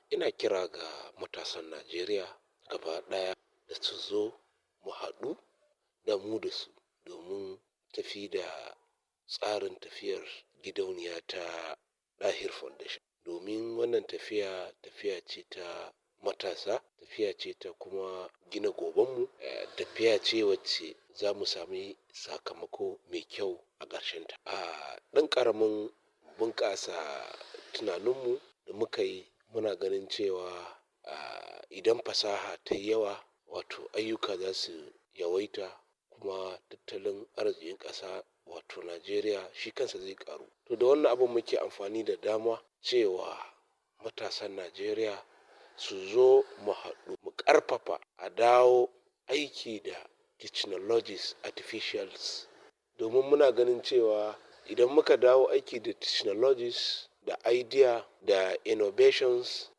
Ina kira ga matasan Najeriya gaba ɗaya da su zo mu haɗu da mu da su domin tafi da tsarin tafiyar gidauniya ta Dahir Foundation. Domin wannan tafiya, tafiya ce ta matasa, tafiya ce ta kuma gina gobenmu, tafiya ce wacce za mu sami sakamako mai kyau a ƙarshenta. A ɗan ƙaramin bunƙasa tunaninmu da muka yi, muna ganin cewa idan fasaha ta yi yawa, wato ayyuka za su yawaita, kuma tattalin arzikin ƙasa, wato Najeriya, shi kansa zai ƙaru. To, da wannan abin muke amfani da dama cewa matasan Najeriya su zo mu haɗu, mu ƙarfafa a dawo aiki da technologies artificials, domin muna ganin cewa idan muka dawo aiki da technologies da idea da innovations,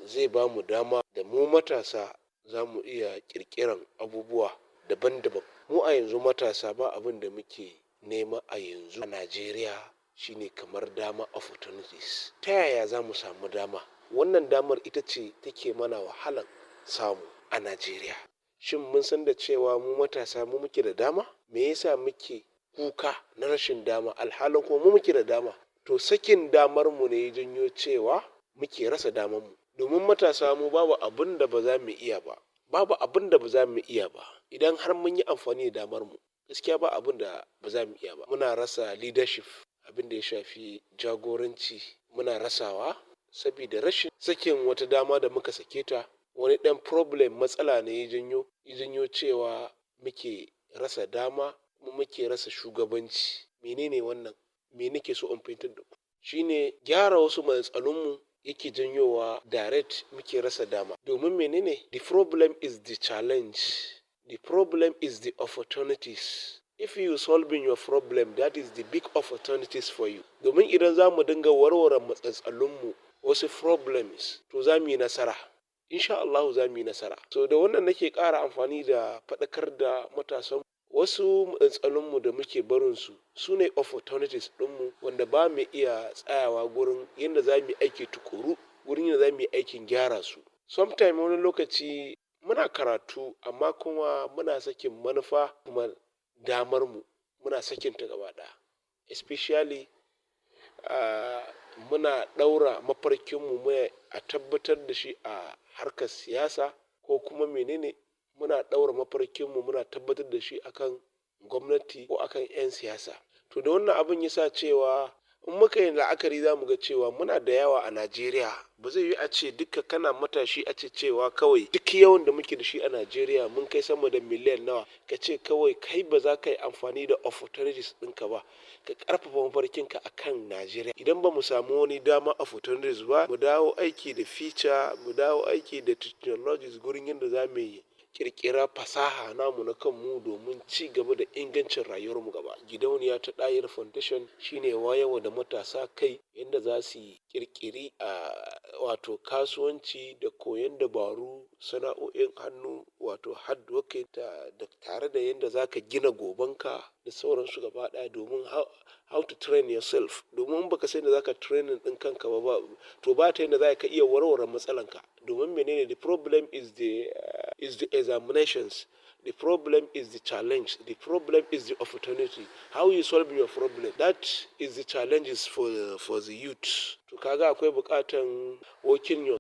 zai ba mu dama da mu matasa za mu iya ƙirƙiran abubuwa daban-daban. Mu a yanzu matasa, ba abin da muke nema a yanzu a Najeriya shine kamar dama, opportunities. Ta yaya za mu samu dama? Wannan damar ita ce take mana wahalan samu a Najeriya. Shin mun san da cewa mu matasa mu muke da dama? Me yasa muke kuka na rashin dama, alhalin kuma mu muke da dama? To, sakin damar mu ne ya janyo cewa muke rasa damar mu. Domin matasa mu, babu abin da ba za mu iya ba, babu abin da ba za mu iya ba idan har mun yi amfani da damar mu. Gaskiya, ba abin da ba za mu iya ba. Muna rasa leadership, abin da ya shafi jagoranci muna rasawa saboda rashin sakin wata dama da muka sake ta. Wani ɗan problem, matsala ne ya janyo cewa muke rasa dama kuma muke rasa shugabanci. Menene wannan? Me nake so in fahimtar da ku shine gyara wasu matsalolin yake janyowa direct muke rasa dama. Domin menene? The problem is the challenge, the problem is the opportunities. If you solving your problem, that is the big opportunities for you. Domin idan za mu dinga warware matsatsalunmu, wasu problems, to za mu yi nasara, insha Allah za mu yi nasara. So da wannan nake ƙara amfani da faɗakar da matasan, wasu matsalolinmu da muke barinsu su ne opportunities ɗinmu, wanda ba mu iya tsayawa gurin yadda za mu yi aiki tukuru gurin yadda za mu yi aikin gyara su. Sometime, wani lokaci muna karatu, amma kuma muna sakin manufa, kuma damar mu muna sakin ta gaba ɗaya. Especially muna ɗaura mafarkinmu mu a tabbatar da shi a harkar siyasa, ko kuma menene, muna ɗaura mafarkinmu muna tabbatar da shi akan gwamnati ko akan 'yan siyasa. To, da wannan abin yasa cewa in muka yi la'akari, za mu ga cewa muna da yawa a Najeriya. Ba zai yi a ce duka kana matashi, a ce cewa kawai duk yawan da muke da shi a Najeriya, mun kai sama da miliyan nawa, ka ce kawai kai ba za ka yi amfani da opportunities ɗinka ba, ka ƙarfafa mafarkinka a kan Najeriya. Idan ba mu samu wani dama, opportunities ba, mu dawo aiki da feature, mu dawo aiki da technologies gurin yadda za mu yi kirkira fasaha namu na kanmu domin ci gaba da ingancin rayuwarmu gaba. Gidauniya ta Dahir Foundation shine wayarwa da matasa kai yadda za su yi kirkiri a wato kasuwanci da koyon dabaru, sana'o'in hannu, wato hard working, da tare da yadda za ka gina gobenka da sauransu gaba ɗaya, domin how to train yourself. Domin baka san da zaka training ɗin kanka ba, to ba ta yadda za ka iya warware matsalanka. Domin menene? The problem is the examinations, the problem is the challenge, the problem is the opportunity. How you solve your problem, that is the challenges for the youth. To, kaga akwai bukatan working your